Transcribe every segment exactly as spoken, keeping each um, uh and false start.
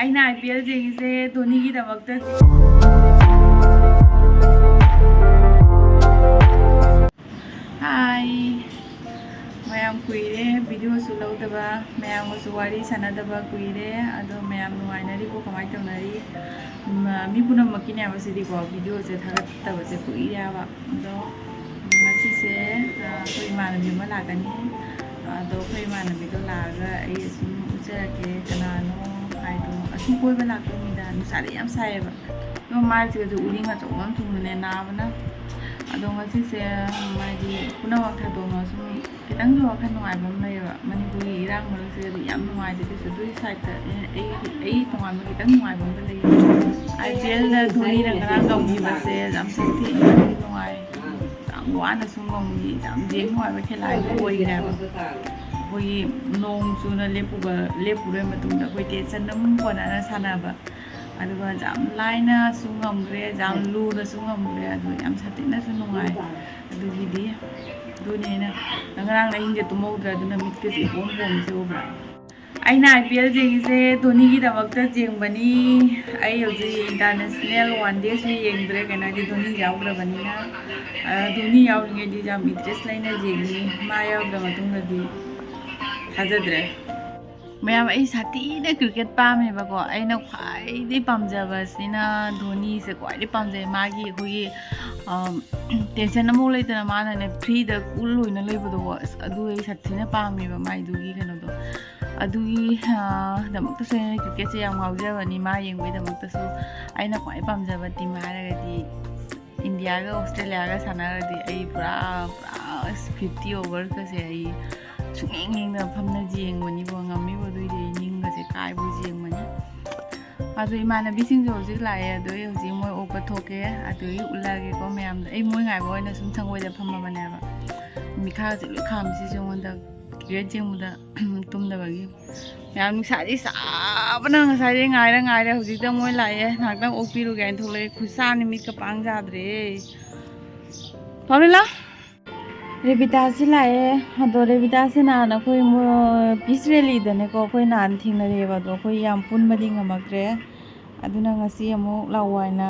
ꯑꯩꯅ IPL ꯌꯦꯡꯉꯤꯁꯦ ꯙꯣꯅꯤꯒꯤꯗꯃꯛꯇ꯫ ꯍꯥꯏ, ꯃꯌꯥꯝ ꯀꯨꯏꯔꯦ ꯚꯤꯗꯤꯑꯣꯁꯨ ꯂꯧꯗꯕ, ꯃꯌꯥꯝꯒꯁꯨ ꯋꯥꯔꯤ ꯁꯥꯟꯅꯗꯕ ꯀꯨꯏꯔꯦ꯫ ꯑꯗꯣ ꯃꯌꯥꯝ ꯅꯨꯡꯉꯥꯏꯅꯔꯤꯕꯣ? ꯀꯃꯥꯏꯅ ꯇꯧꯅꯔꯤ? ꯃ-, ꯃꯤ ꯄꯨꯝꯅꯃꯛꯀꯤꯅꯦꯕ ꯁꯤꯗꯤꯀꯣ, ꯚꯤꯗꯤꯑꯣꯁꯦ ꯊꯥꯒꯠꯇꯕꯁꯦ ꯀꯨꯏꯔꯦꯕ꯫ ꯑꯗꯣ ꯉꯁꯤꯁꯦ, ꯑ, ꯑꯩꯈꯣꯏ ꯏꯃꯥꯟꯅꯕꯤ ꯑꯃ ꯂꯥꯛꯀꯅꯤ꯫ ꯑꯗꯣ ꯑꯩꯈꯣꯏ ꯏꯃꯥꯟꯅꯕꯤꯗꯣ ꯂꯥꯛꯑꯒ ꯑꯩ ꯑꯁꯨꯝ ꯎꯠꯆꯔꯛꯀꯦ ꯀꯅꯥꯅꯣ ꯍꯥꯏꯗꯣ꯫ ꯑꯁꯨꯝ ꯀꯣꯏꯕ ꯂꯥꯛꯇꯣꯏꯅꯤꯗ, ꯅꯨꯡꯁꯥꯗꯤ ꯌꯥꯝ ꯁꯥꯏꯌꯦꯕ꯫ ꯑꯗꯣ ꯃꯥꯏꯁꯤꯒꯁꯨ ꯎꯔꯤꯡ ꯑꯆꯧꯕ ꯑꯃ ꯊꯨꯡꯕꯅꯦ ꯅꯥꯕꯅ꯫ ꯑꯗꯣ ꯉꯁꯤꯁꯦ ꯃꯥꯗꯤ ꯄꯨꯝꯅꯃꯛ ꯊꯥꯗꯣꯛꯅ ꯁꯨꯝ ꯈꯤꯇꯪꯁꯨ ꯋꯥꯈꯜ ꯅꯨꯡꯉꯥꯏꯕ ꯑꯃ ꯂꯩꯌꯦꯕ꯫ ꯃꯅꯤꯄꯨꯔꯒꯤ ꯏꯔꯥꯡ ꯃꯔꯛꯁꯤꯗꯗꯤ ꯌꯥꯝ ꯅꯨꯡꯉꯥꯏꯇꯦ꯫ ꯑꯗꯨꯁꯨ ꯑꯗꯨꯒꯤ ꯁꯥꯏꯠꯇ ꯑꯩ, ꯑꯩ ꯇꯣꯉꯥꯟꯕ ꯈꯤꯇꯪ ꯅꯨꯡꯉꯥꯏꯕ ꯑꯃ ꯂꯩꯌꯦ꯫ IPLꯗ ꯙꯣꯅꯤꯅ ꯉꯔꯥꯡ ꯉꯝꯈꯤꯕꯁꯦ ꯌꯥꯝ ꯁꯥꯊꯤꯅ ꯅꯨꯡꯉꯥꯏ꯫ ꯌꯥꯝ ꯋꯥꯅꯁꯨ ꯉꯝꯈꯤ꯫ ꯌꯥꯝ ꯌꯦꯡ ꯅꯨꯡꯉꯥꯏꯕ ꯈꯦꯂꯥꯏꯗꯣ ꯑꯣꯏꯈ꯭ꯔꯦꯕ꯫ ꯑꯩꯈꯣꯏꯒꯤ ꯅꯣꯡ ꯆꯨꯅ ꯂꯦꯞꯄꯨꯕ, ꯂꯦꯞꯄꯨꯔꯕ ꯃꯇꯨꯡꯗ ꯑꯩꯈꯣꯏ ꯇꯦꯟꯁꯟ ꯑꯗꯨꯝ ꯀꯣꯟꯅꯅ ꯁꯥꯟꯅꯕ꯫ ꯑꯗꯨꯒ ꯌꯥꯝ ꯂꯥꯏꯅꯁꯨ ꯉꯝꯈ꯭ꯔꯦ, ꯌꯥꯝ ꯂꯨꯅꯁꯨ ꯉꯝꯈ꯭ꯔꯦ꯫ ꯑꯗꯨ ꯌꯥꯝ ꯁꯥꯊꯤꯅꯁꯨ ꯅꯨꯡꯉꯥꯏ꯫ ꯑꯗꯨꯒꯤꯗꯤ ꯑꯗꯨꯅꯦ ꯑꯩꯅ ꯉꯔꯥꯡ ꯑꯍꯤꯡꯁꯦ ꯇꯨꯝꯍꯧꯗ꯭ꯔꯦ, ꯑꯗꯨꯅ ꯃꯤꯠꯀꯁꯦ ꯏꯄꯣꯝ ꯄꯣꯝꯃꯤꯁꯦ ꯎꯕ꯭ꯔꯥ? ꯑꯩꯅ IPL ꯌꯦꯡꯉꯤꯁꯦ ꯙꯣꯅꯤꯒꯤꯗꯃꯛꯇ ꯌꯦꯡꯕꯅꯤ꯫ ꯑꯩ ꯍꯧꯖꯤꯛ international one dayꯁꯨ ꯌꯦꯡꯗ꯭ꯔꯦ, ꯀꯩꯅꯣ ꯍꯥꯏꯗꯤ ꯙꯣꯅꯤ ꯌꯥꯎꯗ꯭ꯔꯕꯅꯤꯅ꯫ ꯑ, ꯙꯣꯅꯤ ꯌꯥꯎꯔꯤꯉꯩꯗꯤ ꯌꯥꯝ interest ꯂꯩꯅ ꯌꯦꯡꯉꯤ, ꯃꯥ ꯌꯥꯎꯗ꯭ꯔ ꯃꯇꯨꯡꯗꯗꯤ ꯊꯥꯖꯗ꯭ꯔꯦ꯫ ꯃꯌꯥꯝ, ꯑꯩ ꯁꯥꯊꯤꯅ cricket ꯄꯥꯝꯃꯦꯕꯀꯣ꯫ ꯑꯩꯅ ꯈ꯭ꯋꯥꯏꯗꯒꯤ ꯄꯥꯝꯖꯕꯁꯤꯅ ꯙꯣꯅꯤꯁꯦ ꯈ꯭ꯋꯥꯏꯗꯒꯤ ꯄꯥꯝꯖꯩ꯫ ꯃꯥꯒꯤ ꯑꯩꯈꯣꯏꯒꯤ, ꯑꯝ, tension ꯑꯃꯐꯥꯎ ꯂꯩꯇꯅ ꯃꯥꯅꯅꯦ freeꯗ cool ꯑꯣꯏꯅ ꯂꯩꯕꯗꯣꯀꯣ, ꯑꯁ, ꯑꯗꯨ ꯑꯩ ꯁꯥꯊꯤꯅ ꯄꯥꯝꯃꯦꯕ ꯃꯥꯏꯗꯨꯒꯤ ꯀꯩꯅꯣꯗꯣ꯫ ꯑꯗꯨꯒꯤ, ꯑ, ꯗꯃꯛꯇꯁꯨ ꯑꯩꯅ cricketꯁꯦ ꯌꯥꯝ ꯉꯥꯎꯖꯕꯅꯤ꯫ ꯃꯥ ꯌꯦꯡꯕꯒꯤꯗꯃꯛꯇꯁꯨ ꯑꯩꯅ ꯈ꯭ꯋꯥꯏ ꯄꯥꯝꯖꯕ team ꯍꯥꯏꯔꯒꯗꯤ ꯏꯟꯗꯤꯌꯥꯒ ꯑꯣꯁꯇ꯭ꯔꯦꯂꯤꯌꯥꯒ ꯁꯥꯟꯅꯔꯗꯤ ꯑꯩ ꯄꯨꯔꯥ, ꯄꯨꯔꯥ fifty overꯒꯁꯦ ꯑꯩ ꯁꯨꯡꯌꯦꯡ ꯌꯦꯡꯗꯅ ꯐꯝꯅ ꯌꯦꯡꯕꯅꯤꯕꯣ꯫ ꯉꯝꯃꯤꯕꯣ? ꯑꯗꯨꯏꯗꯤ ꯑꯩ ꯅꯤꯡꯒꯁꯦ ꯀꯥꯏꯕꯣꯏ ꯌꯦꯡꯕꯅꯤ꯫ ꯑꯗꯣ ꯏꯃꯥꯟꯅꯕꯤꯁꯤꯡꯁꯨ ꯍꯧꯖꯤꯛ ꯂꯥꯛꯑꯦ꯫ ꯑꯗꯣ ꯑꯩ ꯍꯧꯖꯤꯛ ꯃꯣꯏ ꯑꯣꯛꯄ ꯊꯣꯛꯀꯦ꯫ ꯑꯗꯨꯒꯤ ꯎꯠꯂꯛꯑꯒꯦꯀꯣ ꯃꯌꯥꯝꯗꯣ꯫ ꯑꯩ ꯃꯣꯏ ꯉꯥꯏꯕ ꯑꯣꯏꯅ ꯁꯨꯝ ꯁꯪꯒꯣꯏꯗ ꯐꯝꯃꯕꯅꯦꯕ꯫ ꯃꯤꯈꯥꯁꯦ ꯂꯣꯏ ꯈꯥꯝꯃꯤꯁꯤꯁꯨ ꯑꯩꯉꯣꯟꯗ cricket ꯌꯦꯡꯕꯗ ꯇꯨꯝꯗꯕꯒꯤ꯫ ꯌꯥꯝ ꯅꯨꯡꯁꯥꯗꯤ ꯁꯥꯕꯅ ꯉꯁꯥꯏꯗꯩ ꯉꯥꯏꯔ ꯉꯥꯏꯔꯦ꯫ ꯍꯧꯖꯤꯛꯇ ꯃꯣꯏ ꯂꯥꯛꯑꯦ꯫ ꯉꯥꯏꯍꯥꯛꯇꯪ ꯑꯣꯛꯄꯤꯔꯨꯒꯦ ꯍꯥꯏꯅ ꯊꯣꯛꯂꯛꯑꯦ꯫ ꯈꯨꯠꯁꯥꯅꯤ, ꯃꯤꯠꯀ ꯄꯥꯡ ꯌꯥꯗ꯭ꯔꯦ꯫ ꯄꯥꯝꯂꯤꯂꯥ? ꯔꯦꯕꯤꯇꯥꯁꯤ ꯂꯥꯛꯑꯦ꯫ ꯑꯗꯣ ꯔꯦꯕꯤꯇꯥꯁꯤ ꯅꯍꯥꯟ ꯑꯩꯈꯣꯏ ꯃꯣ-, ꯄꯤꯁ ꯔꯦꯂꯤꯗꯅꯦꯀꯣ, ꯑꯩꯈꯣꯏ ꯅꯍꯥꯟ ꯊꯦꯡꯅꯔꯦꯕ꯫ ꯑꯗꯣ ꯑꯩꯈꯣꯏ ꯌꯥꯝ ꯄꯨꯟꯕꯗꯤ ꯉꯝꯃꯛꯇ꯭ꯔꯦ꯫ ꯑꯗꯨꯅ ꯉꯁꯤ ꯑꯃꯨꯛ ꯂꯥꯛꯑꯣ ꯍꯥꯏꯅ꯫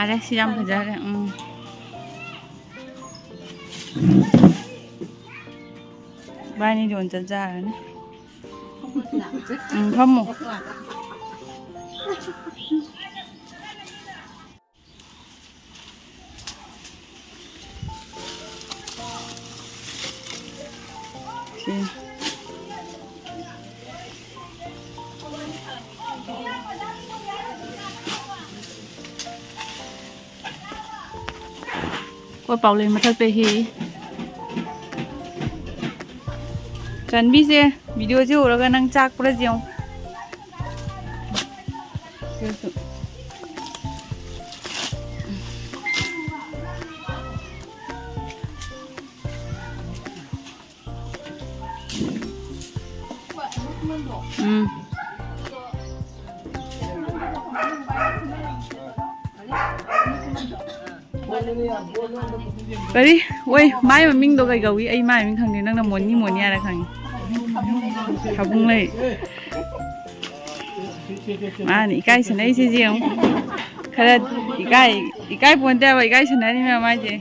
ꯌꯥꯔꯦ, ꯁꯤ ꯌꯥꯝ ꯐꯖꯔꯦ꯫ ꯎꯝ꯫ ꯏꯕꯥꯅꯤ ꯌꯣꯟ ꯆꯠꯆꯔꯅꯤ꯫ ꯎꯝ, ꯐꯝꯃꯣ꯫ ꯁꯤ꯫ ꯑꯩꯈꯣꯏ ꯄꯥꯎꯂꯦꯟ ꯃꯊꯛꯇ ꯍꯦꯛꯏ꯫ ꯆꯟꯕꯤꯁꯦ, ꯚꯤꯗꯤꯑꯣꯁꯦ ꯎꯔꯒ ꯅꯪ ꯆꯥꯛꯄ꯭ꯔꯥ ꯌꯦꯡꯉꯨ꯫ ꯎꯝ꯫ ꯀꯔꯤ? ꯑꯣꯏ, ꯃꯥꯏ ꯃꯃꯤꯡꯗꯣ ꯀꯩ ꯀꯧꯏ? ꯑꯩ ꯃꯥꯏ ꯃꯃꯤꯡ ꯈꯪꯗꯦ, ꯅꯪꯅ ꯃꯣꯅꯤ ꯃꯣꯅꯤ ꯍꯥꯏꯔ ꯈꯪꯉꯤ꯫ ꯐꯕꯨꯡ ꯂꯩ꯫ ꯃꯥꯅ ꯏꯀꯥꯏ ꯁꯥꯟꯅꯩꯁꯦ ꯌꯦꯡꯉꯨ꯫ ꯈꯔ ꯏꯀꯥꯏ, ꯏꯀꯥꯏ ꯄꯣꯟꯇꯦꯕ, ꯏꯀꯥꯏ ꯁꯥꯟꯅꯔꯤ ꯃꯌꯥꯝ ꯍꯥꯏꯁꯦ꯫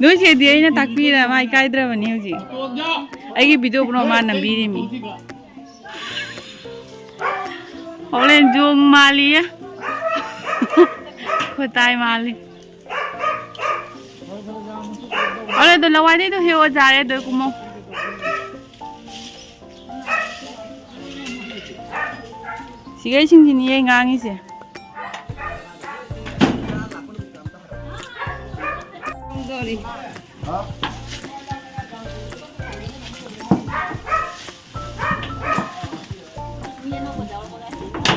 ꯅꯣꯏ ꯆꯦꯗꯤ ꯑꯩꯅ ꯇꯥꯛꯄꯤꯔ ꯃꯥ ꯏꯀꯥꯏꯗ꯭ꯔꯕꯅꯤ ꯍꯧꯖꯤꯛ꯫ ꯑꯩꯒꯤ ꯚꯤꯗꯤꯑꯣ ꯄꯨꯝꯅꯃꯛ ꯃꯥ ꯅꯝꯕꯤꯔꯤꯃꯤ꯫ ꯍꯣꯔꯦꯟ ꯌꯣꯡ ꯃꯥꯜꯂꯤꯌꯦ꯫ ꯈꯨꯇꯥꯏ ꯃꯥꯜꯂꯤ꯫ ꯍꯣꯔꯦꯟ ꯑꯗꯣ ꯂꯋꯥꯏꯗꯩꯗꯣ ꯍꯦꯛꯑꯣ ꯌꯥꯔꯦ, ꯑꯗꯣ ꯀꯨꯝꯃꯣ꯫ ꯁꯤꯒꯩꯁꯤꯡꯁꯤꯅꯤꯌꯦ ꯉꯥꯡꯉꯤꯁꯦ꯫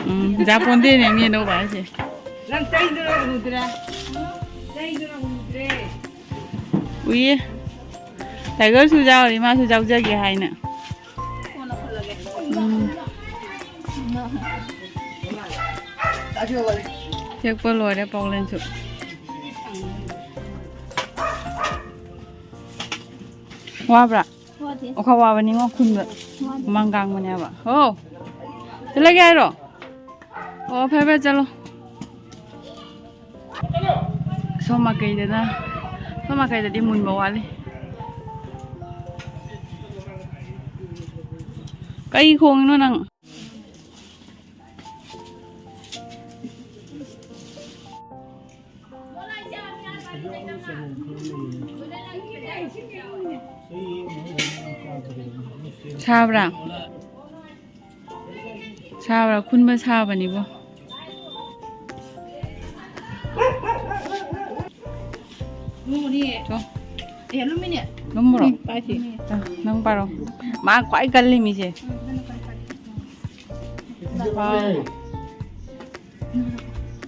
ꯎꯝ, ꯖꯥꯄꯣꯟꯗꯦꯅꯦ ꯃꯤ ꯑꯅꯧꯕ ꯍꯥꯏꯁꯦ꯫ ꯅꯪ ꯆꯩꯗꯨꯅ ꯎꯗ꯭ꯔꯦ? ꯆꯩꯗꯨꯅ ꯎꯗ꯭ꯔꯦ꯫ ꯎꯏꯌꯦ꯫ ꯇꯥꯏꯒꯔꯁꯨ ꯌꯥꯎꯔꯤ, ꯃꯥꯁꯨ ꯌꯥꯎꯖꯒꯦ ꯍꯥꯏꯅ꯫ ꯎꯝ꯫ ꯍꯦꯛꯄ ꯂꯣꯏꯔꯦ ꯄꯥꯎꯂꯦꯟꯁꯨ꯫ ꯋꯥꯕ꯭ꯔꯥ? ꯋꯥꯗꯦ꯫ ꯑꯣꯈꯥ ꯋꯥꯕꯅꯤꯉꯣ ꯈꯨꯟꯕ꯫ ꯋꯥꯗꯦ꯫ ꯍꯨꯃꯥꯡ ꯀꯥꯡꯕꯅꯦꯕ꯫ ꯍꯣ꯫ ꯆꯠꯂꯒꯦ ꯍꯥꯏꯔꯣ? ꯑꯣ, ꯐꯔꯦ ꯐꯔꯦ, ꯆꯠꯂꯣ꯫ ꯁꯣꯝ ꯃꯥꯏꯀꯩꯗꯅ, ꯁꯣꯝ ꯃꯥꯏꯀꯩꯗꯗꯤ ꯃꯨꯟꯕ ꯋꯥꯠꯂꯤ꯫ ꯀꯩ ꯈꯣꯡꯉꯤꯅꯣ ꯅꯪ? ꯁꯥꯕ꯭ꯔꯥ? ꯁꯥꯕ꯭ꯔꯥ? ꯈꯨꯟꯕ ꯁꯥꯕꯅꯤꯕꯣ꯫ ꯆꯣ꯫ ꯂꯨꯝꯕ꯭ꯔꯣ? ꯎꯝ, ꯄꯥꯏꯁꯤ꯫ ꯑ, ꯅꯪ ꯄꯥꯔꯣ꯫ ꯃꯥ ꯈ꯭ꯋꯥꯏ ꯀꯜꯂꯤ ꯃꯤꯁꯦ꯫ ꯄꯥꯎ꯫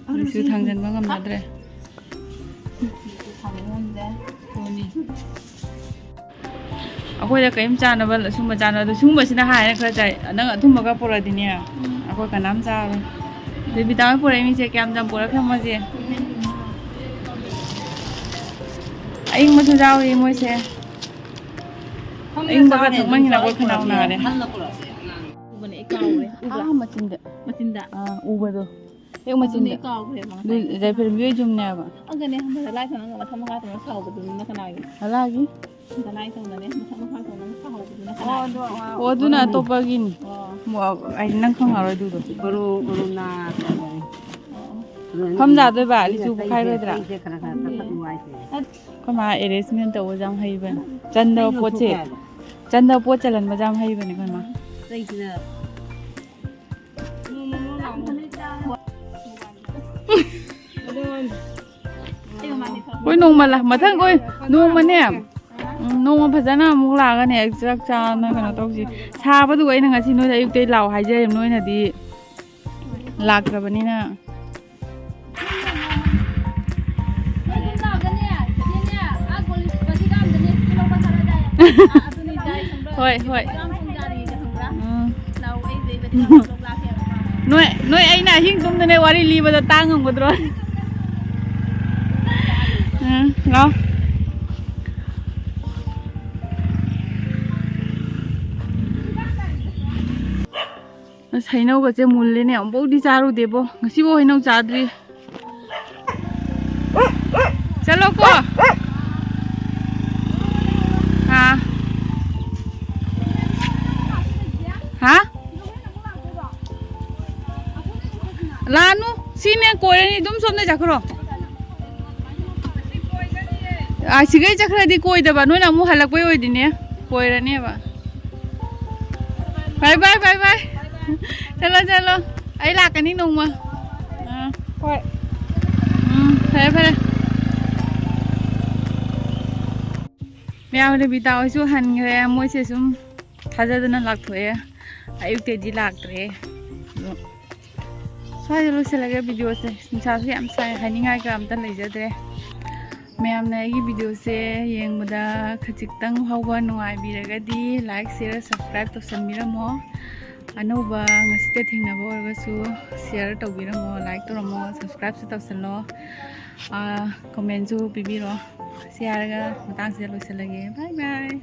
ꯍꯧꯖꯤꯛꯁꯨ ꯊꯥꯡꯖꯟꯕ ꯉꯝꯅꯗ꯭ꯔꯦ꯫ ꯑꯩꯈꯣꯏꯗ ꯀꯔꯤꯝ ꯆꯥꯅꯕ, ꯁꯨꯝꯕ ꯆꯥꯅꯕ, ꯁꯨꯝꯕꯁꯤꯅ ꯍꯥꯏꯔꯦ ꯈꯔ ꯆꯥꯏ꯫ ꯅꯪ ꯑꯊꯨꯝꯕꯒ ꯄꯨꯔꯛꯑꯗꯤꯅꯦ, ꯑꯩꯈꯣꯏ ꯀꯅꯥꯝ ꯆꯥꯔꯣꯏ꯫ ꯕꯦꯕꯤꯇꯥ ꯍꯣꯏ ꯄꯨꯔꯛꯏ ꯃꯤꯁꯦ ꯀꯌꯥꯝ ꯌꯥꯝ ꯄꯨꯔꯛꯈ꯭ꯔꯃꯣꯁꯦ꯫ ꯑꯏꯪꯕꯁꯨ ꯌꯥꯎꯔꯤ ꯃꯣꯏꯁꯦ꯫ ꯑꯏꯪꯕꯒ ꯊꯛꯃꯟꯒꯤꯅ ꯑꯩꯈꯣꯏ ꯈꯅꯥꯎ ꯅꯥꯔꯦ꯫ ꯎꯕꯅꯦ, ꯑꯩ ꯀꯥꯎꯔꯦ꯫ ꯎꯕ꯭ꯔꯥ? ꯑꯥ, ꯃꯆꯤꯟꯗ꯫ ꯃꯆꯤꯟꯗ꯫ ꯑꯥ, ꯎꯕꯗꯣ꯫ ꯍꯦꯛ ꯃꯆꯤꯟꯗ꯫ ꯑꯗꯨꯅꯦ ꯀꯥꯎꯈ꯭ꯔꯦꯕ ꯉꯁꯥꯏ꯫ ꯑꯗꯨ ꯖꯩꯐꯔꯕꯤ ꯍꯣꯏ ꯌꯨꯝꯅꯦꯕ꯫ ꯑꯗꯨꯅꯦ ꯍꯟꯗꯛ ꯂꯥꯏ ꯊꯣꯡꯅꯒ ꯃꯊꯛ ꯃꯈꯥ ꯇꯧꯅ ꯁꯥꯎꯕꯗꯨꯅ ꯀꯅꯥꯒꯤ? ꯍꯂꯥꯒꯤ꯫ ꯍꯟꯗꯛ ꯂꯥꯏ ꯊꯣꯡꯅꯅꯦ ꯃꯊꯛ ꯃꯈꯥ ꯇꯧꯅ ꯁꯥꯎꯕꯗꯨꯅ ꯀꯅꯥꯒꯤ? ꯑꯣ, ꯑꯗꯨꯅ ꯑꯇꯣꯞꯄꯒꯤꯅꯤ꯫ ꯑꯣ꯫ ꯃꯣ-, ꯑꯩ ꯅꯪ ꯈꯪꯉꯔꯣꯏ ꯑꯗꯨꯗꯣ꯫ ꯒꯨꯔꯨ, ꯒꯨꯔꯨ ꯅꯥ ꯇꯧꯕꯅꯤ꯫ ꯑꯣ꯫ ꯐꯝ ꯆꯥꯗꯣꯏꯕ, ꯑꯂꯤꯁꯨ ꯄꯣꯛꯈꯥꯏꯔꯣꯏꯗ꯭ꯔꯥ? ꯑꯇꯩꯁꯦ ꯈꯔ ꯈꯔ ꯀꯛꯊꯠꯂꯨ ꯍꯥꯏꯁꯤꯅꯤ꯫ ꯑꯩꯈꯣꯏ ꯃꯥ arrangement ꯇꯧꯕꯁꯦ ꯌꯥꯝ ꯍꯩꯕꯅꯦ꯫ ꯆꯟꯗꯕ ꯄꯣꯠꯁꯦ, ꯆꯟꯗꯕ ꯄꯣꯠ ꯆꯜꯍꯟꯕꯁꯦ ꯌꯥꯝ ꯍꯩꯕꯅꯦ ꯑꯩꯈꯣꯏ ꯃꯥ꯫ ꯑꯇꯩꯁꯤꯅ ꯑꯩꯈꯣꯏ ꯅꯣꯡꯃ ꯂꯥ-, ꯃꯊꯪ ꯑꯩꯈꯣꯏ ꯅꯣꯡꯃꯅꯦ, ꯎꯝ, ꯅꯣꯡꯃ ꯐꯖꯅ ꯑꯃꯨꯛ ꯂꯥꯛꯑꯒꯅꯦ, ꯆꯥꯛ ꯆꯥꯅ ꯀꯩꯅꯣ ꯇꯧꯁꯤ꯫ ꯁꯥꯕꯗꯨꯒ ꯑꯩꯅ ꯉꯁꯤ ꯅꯣꯏꯗ ꯑꯌꯨꯛꯇꯩ ꯂꯥꯛꯑꯣ ꯍꯥꯏꯖꯔꯤꯕ, ꯅꯣꯏꯅꯗꯤ ꯂꯥꯛꯇ꯭ꯔꯕꯅꯤꯅ꯫ ꯍꯣꯏ, ꯍꯣꯏ꯫ ꯎꯝ꯫ ꯅꯣꯏ, ꯅꯣꯏ ꯑꯩꯅ ꯑꯍꯤꯡ ꯇꯨꯝꯗꯅꯦ ꯋꯥꯔꯤ ꯂꯤꯕꯗ ꯇꯥꯡ ꯉꯝꯒꯗ꯭ꯔꯣ? ꯎꯝ, ꯂꯥꯎ꯫ ꯑꯁ, ꯍꯩꯅꯧꯒꯁꯦ ꯃꯨꯜꯂꯦꯅꯦ, ꯑꯃꯨꯛꯐꯥꯎꯗꯤ ꯆꯥꯔꯨꯗꯦꯕꯣ, ꯉꯁꯤꯐꯥꯎ ꯍꯩꯅꯧ ꯆꯥꯗ꯭ꯔꯤ꯫ ꯆꯠꯂꯣꯀꯣ꯫ ꯑꯥ꯫ ꯍꯥ? ꯂꯥꯛꯑꯅꯨ꯫ ꯁꯤꯅꯦ ꯀꯣꯏꯔꯅꯤ꯫ ꯑꯗꯨꯝ ꯁꯣꯝꯗ ꯆꯠꯈ꯭ꯔꯣ꯫ ꯑꯥ, ꯁꯤꯒꯩ ꯆꯠꯈ꯭ꯔꯗꯤ ꯀꯣꯏꯗꯕ꯫ ꯅꯣꯏꯅ ꯑꯃꯨꯛ ꯍꯜꯂꯛꯄꯩ ꯑꯣꯏꯗꯤꯅꯦ꯫ ꯀꯣꯏꯔꯅꯦꯕ꯫ ꯕꯥꯏ ꯕꯥꯏ, ꯕꯥꯏ ꯕꯥꯏ꯫ ꯆꯠꯂꯣ, ꯆꯠꯂꯣ꯫ ꯑꯩ ꯂꯥꯛꯀꯅꯤ ꯅꯣꯡꯃ꯫ ꯑꯥ꯫ ꯍꯣꯏ꯫ ꯎꯝ, ꯐꯔꯦ, ꯐꯔꯦ꯫ ꯃꯌꯥꯝ ꯔꯦꯕꯤꯇꯥ ꯍꯣꯏꯁꯨ ꯍꯟꯈ꯭ꯔꯦ꯫ ꯃꯣꯏꯁꯦ ꯁꯨꯝ ꯊꯥꯖꯗꯅ ꯂꯥꯛꯊꯣꯛꯑꯦ꯫ ꯑꯌꯨꯛꯇꯩꯗꯤ ꯂꯥꯛꯇ꯭ꯔꯦ꯫ ꯑꯗꯣ ꯁ꯭ꯋꯥꯏꯗ ꯂꯣꯏꯁꯤꯜꯂꯒꯦ ꯚꯤꯗꯤꯑꯣꯁꯦ꯫ ꯅꯨꯡꯁꯥꯁꯨ ꯌꯥꯝ ꯁꯥꯏ, ꯍꯥꯏꯅꯤꯡꯉꯥꯏꯒ ꯑꯝꯇ ꯂꯩꯖꯗ꯭ꯔꯦ꯫ ꯃꯌꯥꯝꯅ ꯑꯩꯒꯤ ꯚꯤꯗꯤꯑꯣꯁꯦ ꯌꯦꯡꯕꯗ ꯈꯖꯤꯛꯇꯪ ꯐꯥꯎꯕ ꯅꯨꯡꯉꯥꯏꯕꯤꯔꯒꯗꯤ like, share, subscribe ꯇꯧꯁꯟꯕꯤꯔꯝꯃꯣ꯫ ꯑꯅꯧꯕ ꯉꯁꯤꯇ ꯊꯦꯡꯅꯕ ꯑꯣꯏꯔꯒꯁꯨ share ꯇꯧꯕꯤꯔꯝꯃꯣ, like ꯇꯧꯔꯝꯃꯣ, subscribeꯁꯨ ꯇꯧꯁꯜꯂꯣ꯫ ꯑꯥ, commentꯁꯨ ꯄꯤꯕꯤꯔꯣ꯫ ꯁꯤ ꯍꯥꯏꯔꯒ ꯃꯇꯥꯡꯁꯤꯗ ꯂꯣꯏꯁꯤꯜꯂꯒꯦ꯫ Bye bye꯫